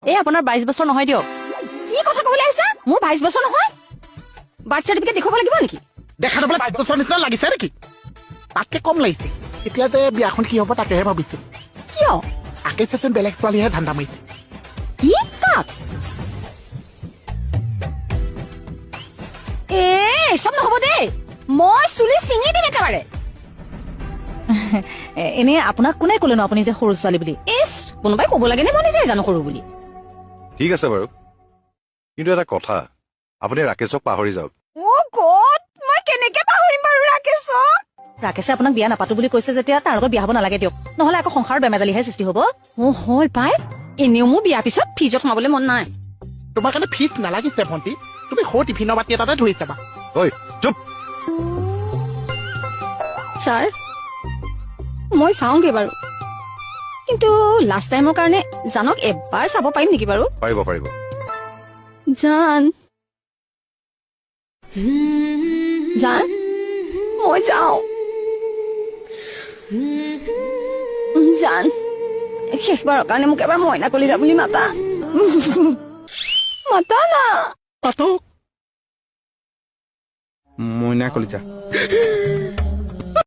এই আপোনাৰ 22 বছৰ নহয় দিয়ক। কি কথা ক'বলৈ আহিছা? মোৰ 22 বছৰ নহয়? বাৰ্থ চাৰ্টিফিকেট দেখুৱাব লাগিব নেকি? দেখা বোলে 22 বছৰ নিচিনা লাগিছে নেকি? তাতকে কম লাগিছে। এতিয়া যে বিয়াখন কি হ'ব, তাকেহে ভাবিছো। কিয়? আকেছেচোন বেলেগ ছোৱালীহে ধান্দা মাৰিছে। কি? কাক? এ, চব নহ'ব দেই, মই চুলি ছিঙি দিম একেবাৰে। এনেই আপোনাক কোনে ক'লেনো আপুনি যে সৰু ছোৱালী বুলি? ইছ, কোনোবাই ক'ব লাগেনে? মই নিজে জানো সৰু বুলি। ঠিক আছে বাৰু, কিন্তু এটা কথা, আপুনি ৰাকেশক পাহৰি যাওক। অ' গড, মই কেনেকে পাহৰিম বাৰু ৰাকেশক? ৰাকেশে আপোনাক বিয়া নাপাতো বুলি কৈছে যেতিয়া তাৰ লগত বিয়া হ'ব নালাগে দিয়ক। নহ'লে আকৌ সংসাৰৰ বেমেজালিহে সৃষ্টি হ'ব। অ' হয় পাই, এনেও মোৰ বিয়াৰ পিছত ফ্ৰিজত সোমাবলৈ মন নাই। তোমাৰ কাৰণে ফিজ নালাগিছে ভণ্টি, তুমি সৰু টিফিনৰ বাতি এটাতে ধৰি যাবা। ঐ, চুপ! ছাৰ, মই চাওঁগে বাৰু, কিন্তু লাষ্ট টাইমৰ কাৰণে জানক এবাৰ চাব পাৰিম নেকি বাৰু? পাৰিব, পাৰিব। জান, জান, মই যাওঁ। জান, শেষবাৰৰ কাৰণে মোক এবাৰ মইনা কলিজা বুলি মাতা, মাতা না। পাতক। মইনা কলিজা।